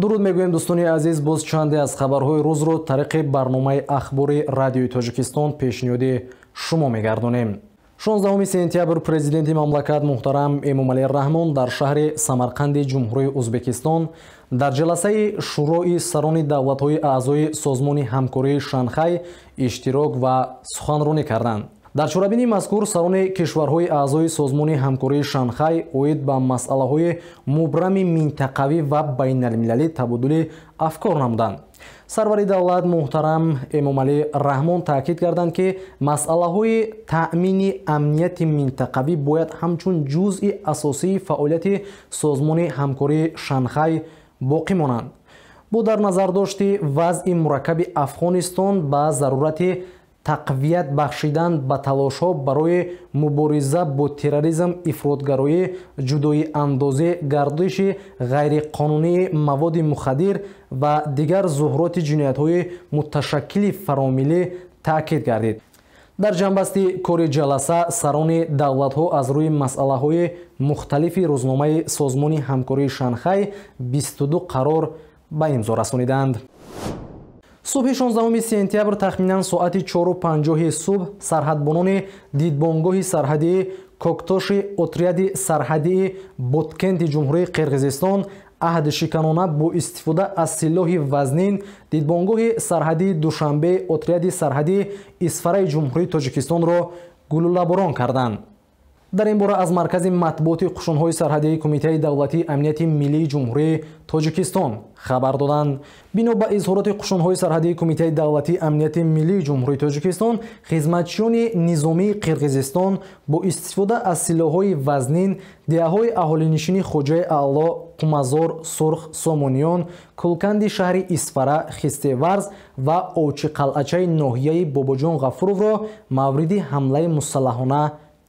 Дуруд мегӯем, дӯстони азиз. Боз чанде аз хабарҳои рӯзро тариқи барномаи ахбори Радиои Тоҷикистон пешниҳоди шумо мегардонем. 16 сентябр президенти мамлакат муҳтарам Эмомалӣ Раҳмон дар шаҳри Самарқанди Ҷумҳурии Ӯзбекистон дар ҷаласаи Шӯрои сарони давлатҳои аъзои Созмони ҳамкории Шанхай иштирок ва суханронӣ карданд. Дар чорабинии мазкур сарони кишварҳои аъзои Созмони ҳамкории Шанхай оид ба масъалаҳои мубрами минтақавӣ ва байналмилалӣ табодули афкор намуданд. Сарвари давлат муҳтарам Эмомалӣ Раҳмон таъкид карданд, ки масъалаҳои таъмини амнияти минтақавӣ бояд ҳамчун ҷузъи асосии фаъолияти Созмони ҳамкории Шанхай боқӣ монанд. Бо дар назардошти вазъи мураккаби Афғонистон ба зарурати тақвият бахшидан ба талошҳо барои мубориза бо терроризм, ифротгароӣ, ҷудоиандозӣ, гардиши ғайриқонунии маводи мухаддир ва дигар зуҳуроти ҷиноятҳои муташаккили фаромиллӣ таъкид гардид. Дар ҷамъбасти кори ҷаласа сарони давлатҳо аз рӯи масъалаҳои мухталифи рӯзномаи Созмони ҳамкории Шанхай 22 қарор ба имзо расониданд. Субҳи 16 сентябр тахминан соати 4:50 субҳ сарҳадбонони дидбонгоҳи сарҳадии Коктоши отряди сарҳадии Боткенти Ҷумҳурии Қирғизистон аҳдшиканона бо истифода аз силоҳи вазнин дидбонгоҳи сарҳадии Душанбе отряди сарҳадии Исфараи Ҷумҳурии Тоҷикистонро гулӯлаборон карданд. Дар ин бора аз маркази матбуоти қушунҳои сарҳадии Кумитаи давлатии амнияти миллии Ҷумҳурии Тоҷикистон хабар доданд. Бино ба изҳороти қушунҳои сарҳадии Кумитаи давлатии амнияти миллии Ҷумҳурии Тоҷикистон, хизматчиёни низомии Қирғизистон бо истифода аз силоҳҳои вазнин деҳаҳои аҳолинишини Хоҷаи Аъло, Қумазор, Сурх, Сомониён, Кулканди шаҳри Исфара, Хистеварз ва Овчиқалъачаи ноҳияи Бобоҷон Ғафуровро мавриди ҳамлаи мусаллаҳона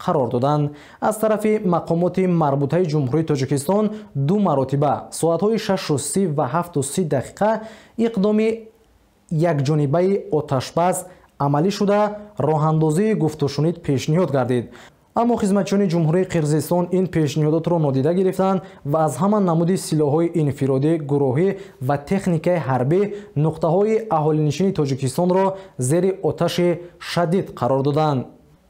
қарор доданд. Аз тарафи мақомоти марбутаи Ҷумҳурии Тоҷикистон ду маротиба соатҳои 6:30 ва 7:30 дақиқа иқдоми якҷонибаи оташбас амалӣ шуда, роҳандозии гуфтушунид пешниҳод гардид. Аммо хизматчиёни Ҷумҳурии Қирғизистон ин пешниҳодотро нодида гирифтанд ва аз ҳама намуди силоҳҳои инфиродӣ, гурӯҳӣ ва техникаи ҳарбӣ нуқтаҳои аҳолинишини Тоҷикистонро зери оташи шадид қарор доданд.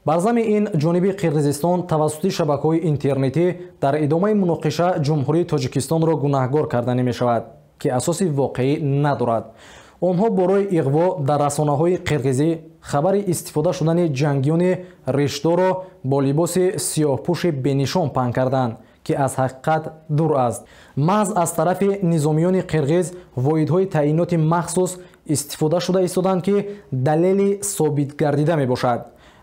Бар зами ин ҷониби Қирғизистон тавассути шабакаҳои интернетӣ дар идомаи муноқиша Ҷумҳурии Тоҷикистонро гунаҳгор карданӣ мешавад, ки асоси воқеӣ надорад. Онҳо борои иғво дар расонаҳои қирғизӣ хабари истифода шудани ҷангиёни ришдорро бо либоси сиёҳпӯши бенишон паҳн карданд, ки аз ҳақиқат дур аст. Маҳз аз тарафи низомиёни қирғиз воҳидҳои таъиноти махсус истифода шуда истоданд, ки далели собитгардида мебошад.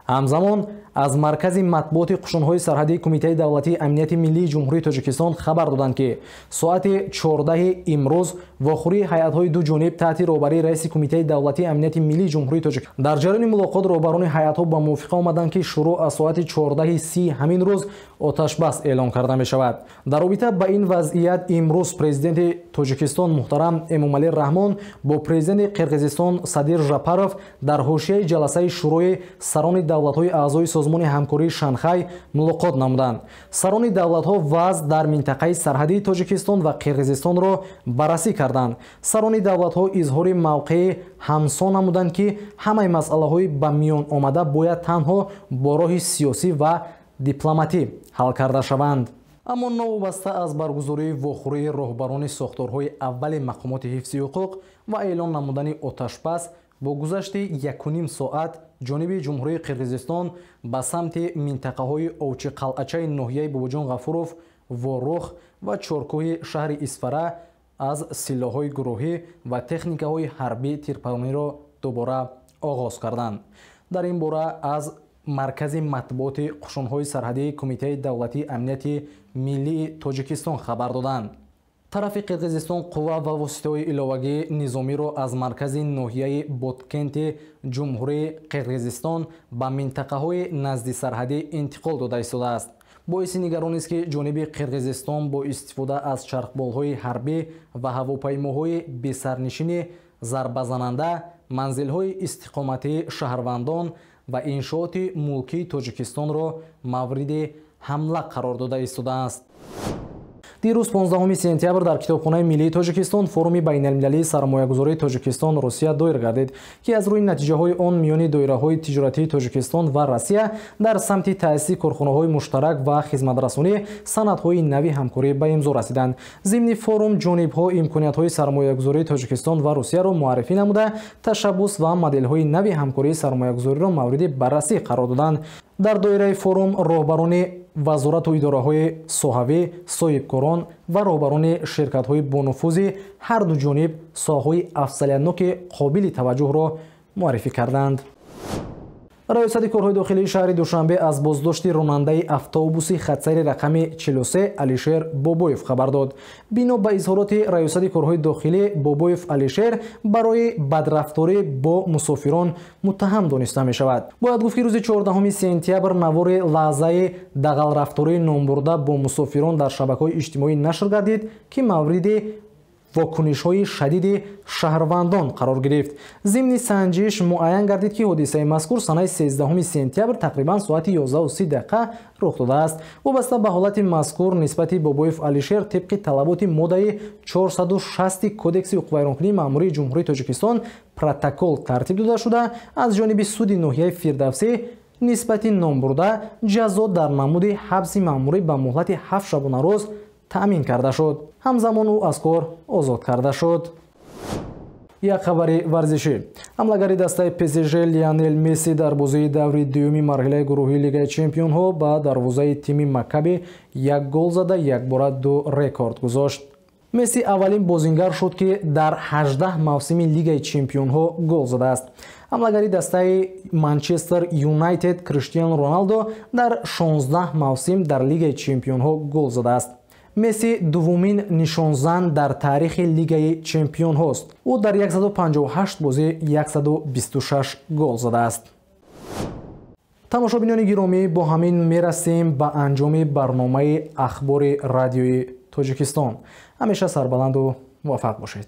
Ҳамзамон аз маркази матбуоти қушунҳои сарҳадии Кумитаи давлатии амнияти миллии Ҷумҳурии Тоҷикистон хабар доданд, ки соати 14 имрӯз вохӯрии ҳайатҳои ду ҷониб таҳти роҳбарии раиси Кумитаи давлатии амнияти миллии Ҷумҳурии Тоҷикистон. Дар ҷараёни мулоқот роҳбарони ҳайатҳо ба мувофиқа омаданд, ки шурӯъ аз соати 14:30 ҳамин рӯз оташбас эълон карда мешавад. Дар робита ба ин вазъият имрӯз президенти Тоҷикистон муҳтарам Эмомалӣ Раҳмон бо президенти Қирғизистон Садир Жапаров дар ҳошияи ҷаласаи Шӯрои сарони давлатҳои аъзои Созмони ҳамкории Шанхай мулоқот намуданд. Сарони давлатҳо вазъ дар минтақаи сарҳадии Тоҷикистон ва Қирғизистонро баррасӣ карданд. Сарони давлатҳо изҳори мавқеи ҳамсон намуданд, ки ҳамаи масъалаҳои ба миён омада бояд танҳо бо роҳи сиёсӣ ва дипломатӣ ҳал карда шаванд. Аммо новобаста аз баргузории вохӯрии роҳбарони сохторҳои аввали мақомоти ҳифзи ҳуқуқ ва эълон намудани оташбас, бо гузашти 1,5 соат ҷониби Ҷумҳурии Қирғизистон ба самти минтақаҳои Овчиқалъачаи ноҳияи Бобоҷон Ғафуров, Ворух ва Чоркӯҳи шаҳри Исфара аз силоҳҳои гурӯҳӣ ва техникаҳои ҳарбӣ тирпарониро дубора оғоз карданд. Дар ин бора аз маркази матбуоти қушунҳои сарҳадии Кумитаи давлатии амнияти миллии Тоҷикистон хабар доданд. Тарафи Қирғизистон қувва ва воситаҳои иловагии низомиро аз маркази ноҳияи Боткенти Ҷумҳурии Қирғизистон ба минтақаҳои наздисарҳадӣ интиқол дода истодааст. Боиси нигаронист, ки ҷониби Қирғизистон бо истифода аз чархболҳои ҳарбӣ ва ҳавопаймоҳои бесарнишини зарбазананда манзилҳои истиқоматии шаҳрвандон ва иншооти мулкии Тоҷикистонро мавриди ҳамла қарор дода истодааст. Дирӯз 15 сентябр дар Китобхонаи миллии Тоҷикистон форуми байналмилалии сармоягузории Тоҷикистон Русия доир гардид, ки аз рӯи натиҷаҳои он миёни доираҳои тиҷоратии Тоҷикистон ва Россия дар самти таъсиси корхонаҳои муштарак ва хизматрасонӣ санадҳои нави ҳамкорӣ ба имзо расиданд. Зимни форум ҷонибҳо имкониятҳои сармоягузории Тоҷикистон ва Русияро муаррифӣ намуда, ташаббус ва моделҳои нави ҳамкории сармоягузориро мавриди баррасӣ қарор доданд. Дар доираи форум роҳбарони вазорату идораҳои соҳавӣ, соҳибкорон ва роҳбарони ширкатҳои бонуфузи ҳар ду ҷониб соҳаҳои афзалиятноки қобили таваҷҷӯҳро муаррифӣ карданд. Раёсати корҳои дохилии шаҳри Душанбе аз боздошти ронандаи автобуси хатсайри рақами 43 Алишер Бобоев хабар дод. Бино ба изҳороти Раёсати корҳои дохилӣ, Бобоев Алишер барои бадрафторӣ бо мусофирон муттаҳам дониста мешавад. Бояд гуфт, ки рӯзи 14 сентябр навори лаҳзаи дағалрафтории номбурда бо мусофирон дар шабакаҳои иҷтимоӣ нашр гардид, ки мавриди вокунишҳои шадиди шаҳрвандон қарор гирифт. Зимни санҷиш муайян гардид, ки ҳодисаи мазкур санаи 13 сентябр тақрибан соати 11:30 рух додааст. Вобаста ба ҳолати мазкур нисбати Бобоев Алишер тибқи талаботи моддаи 460 Кодекси ҳуқуқвайронкунии маъмурии Ҷумҳурии Тоҷикистон протокол тартиб дода шуда, аз ҷониби суди ноҳияи Фирдавсӣ нисбати номбурда ҷазо дар намуди ҳабси маъмурӣ ба муҳлати 7 шабонарӯз таъмин карда шуд. Ҳамзамон ӯ аз кор озод карда шуд. Як хабари варзишӣ. Ҳамлагари дастаи ПСЖ Лионел Месси дар бозии даври дуюми марҳилаи гурӯҳии Лигаи чемпионҳо ба дарвозаи тими Маккаби як гол зада, якбора 2 рекорд гузошт. Месси аввалин бозингар шуд, ки дар 18 мавсими Лигаи чемпионҳо гол задааст. Ҳамлагари дастаи Манчестер Юнайтед Криштиану Роналдо дар 16 мавсим дар Лигаи чемпионҳо гол задааст. Месси дуввумин нишонзан дар таърихи Лигаи чемпионҳост. Ӯ дар 158 бозӣ 126 гол задааст. Тамошобинони гиромӣ, бо ҳамин мерасем ба анҷоми барномаи ахбори радиои Тоҷикистон. Ҳамеша сарбаланду муваффақ бошед.